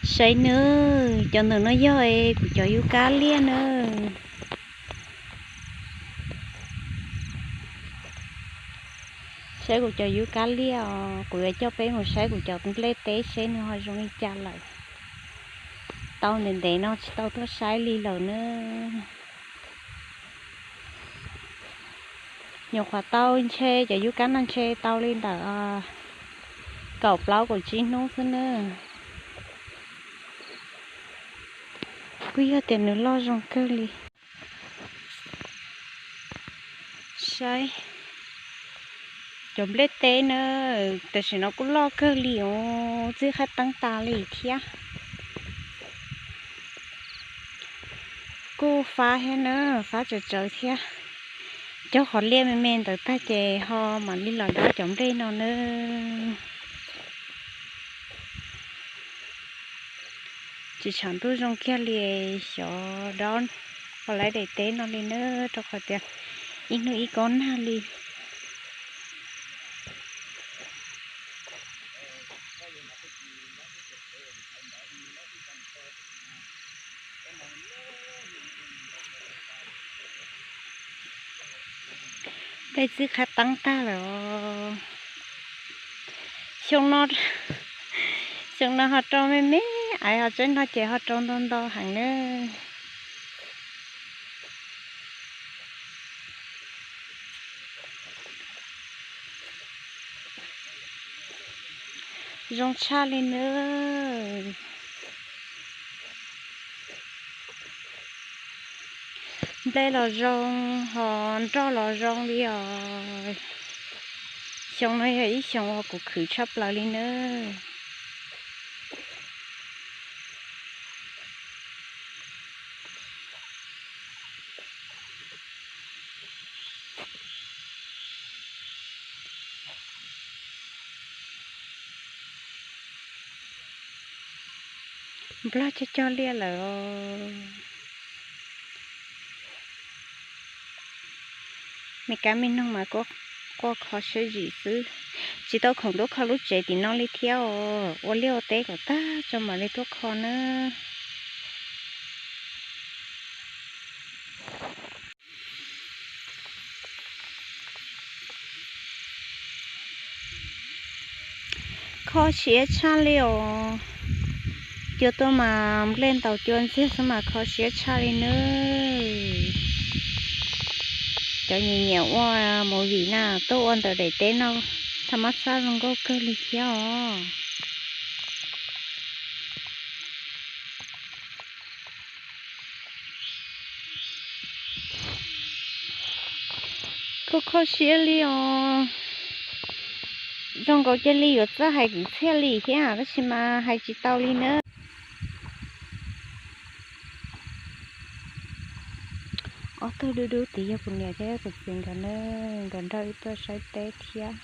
Saib nawb, cov ntawm no yog kuv cov yub kab liaj nawb. Saib kuv cov yub kab liaj os, kuv yuav coj peb mus saib kuv cov nplej teb seb nws ho zoo li cas lawm. Tau ntev ntev no tsis tau tuaj saib li lawm nawb. Nyuam qhuav tau ntshe cov yub kab no ntshe tau li ntawm kaum plaub kaum tsib hnub xwb nawb. Kuj yog tias nws loj zoo kawg li. Saib cov nplej teb na, tam sim no kuj loj kawg li os, txij qhaib teeb tas li thiab. Kuj fab thiab na, fab tsawv tsawv thiab. Cog qhov liaj me me ntawd tag ces ho mam li los dob cov nplej no nawb. Tsis tshav ntuj zoo kiag li, xyov dob ho lawv daim teb no li nawb, rau qhov tias ib hnub ib kob nag li. Tej txij qhaib teeb tag lawm os. Xyoo no, xyoo no ho rau me me aiv, ho tsaib no ces ho rau ntau ntau heev nawb. Zoo tshaj li nawb. Nplej los zoo, ho nroj los zoo li os. Xyoo no yog ib xyoo uas kuv khwv tshaj plaws li nawb. Nplog cog cog liaj lawm. Me kab me noog mas quaj kho siab zim xwb. Tsis tau khoom tuaj kho lub tsev tim no li thiab os. Ua liaj ua teb kom tag tso mam li tuaj kho nawb. Kho siab tshaj li os. Cua tuaj mas nplej ntaus cua ntxiag xwb mas kho siab tshaj li nawb. Cov nyiam nyiam ua movie na tuaj ua ntawm daim teb no, thaj mab xab zoo nkauj kawg li thiab os. Kuj kho siab li os. Zoo nkaus cia li yuav txawj hais kwv txhiaj li thiab tab sis mas hais tsis tau li nawb. Ob tug dub dub tid yog kuv niam thiab kuv txiv nkawd na, nkawd nrog wb tuaj saib teb thiab.